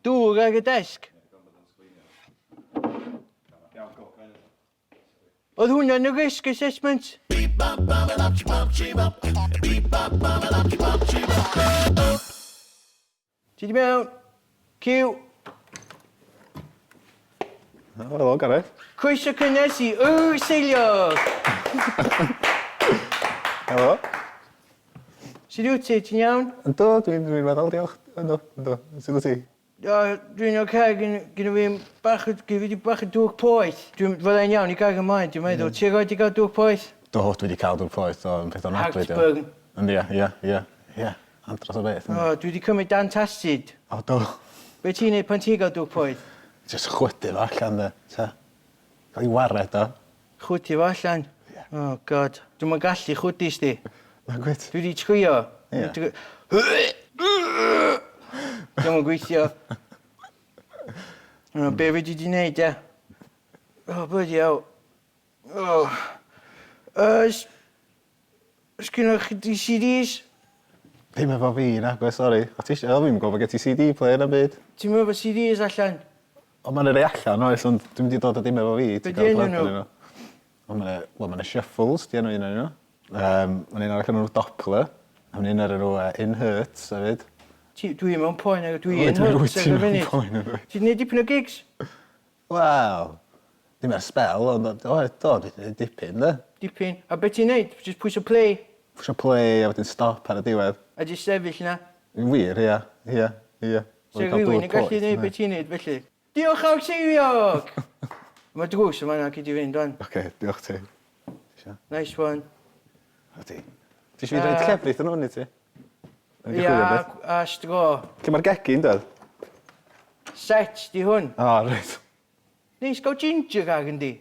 Dŵr ar y desg. Oedd hwnna'n y risk assessment? Ti di mewn? Cyw. Helo, Gareth. Croeso cynnes i Y Seiliog! Helo. Sut wyt ti? Ti'n iawn? Yndw, dwi'n dwi weddol, diolch. Yndw, yndw. Sut wyt ti? O, dwi'n oce, okay. gyn, gyn fi bach, gyn fi bach o dŵr poeth. Dwi'n fyddai'n iawn i gael ymlaen, dwi'n meddwl. Ti erioed 'di gael dŵr poeth? Do, dwi wedi cael dŵr poeth, do, yn peth ofnadwy. Heartburn. Yndi, ia, ia, ia, ia. Andros o beth. O, dwi 'di cymryd antacid. O, do? Be ti'n neud pan ti'n gael dŵr poeth? Jyst chwydu fo allan de, ta. Cael ei wared o. Chwydu fo allan? Ie. Oh God. Dwi'm yn gallu chwydu sdi. Nagwyt? Dwi 'di trio. Ie. Dio'm yn gweithio. O, be fedri di neud, ia? Oh, bloody hell. Oh. Yy, s- Sgynnoch chdi CDs? Ddim efo fi, nagwe, sori. O ti isio? O, fi'm yn gwybod bod gen ti CD player na'm byd. Ti'm efo CDs allan? O, ma' 'na rei allan, oes, ond dwi'm 'di dod â dim efo fi. Be' 'di enw nhw? O, ma' 'na, wel, ma' 'na Shuffles, 'di enw un o'nyn nhw. Yym, ma' 'na un arall o'r enw Doppler, a ma' 'na un o'r enw yy In Hertz hefyd. Ti, dwi mewn poen ag dwi in Hertz ar y funud. Wyt ti mewn poen yndwyt? Ti 'di neud dipyn o gigs? Wel, ddim ers sbel, ond do, do, dwi 'di neud dipyn 'de. Dipyn. A be' ti'n neud? Jyst pwyso play? Pwsio play a wedyn stop ar y diwedd. A jyst sefyll 'na? Yn wir, ia, ia, ia. Sa rhywun yn gallu neud be' ti'n neud felly? Diolch am ceiliog! Mae drws yn fan'na, gei di fynd wan. Oce, diolch ti. Tisio? Nice one. A ti. Ti isio fi roid llefrith yn hwn i ti? Ia, a straw. Lle mae'r gegin dad? Set 'di hwn. O reit. Neis gael ginger ar yndi?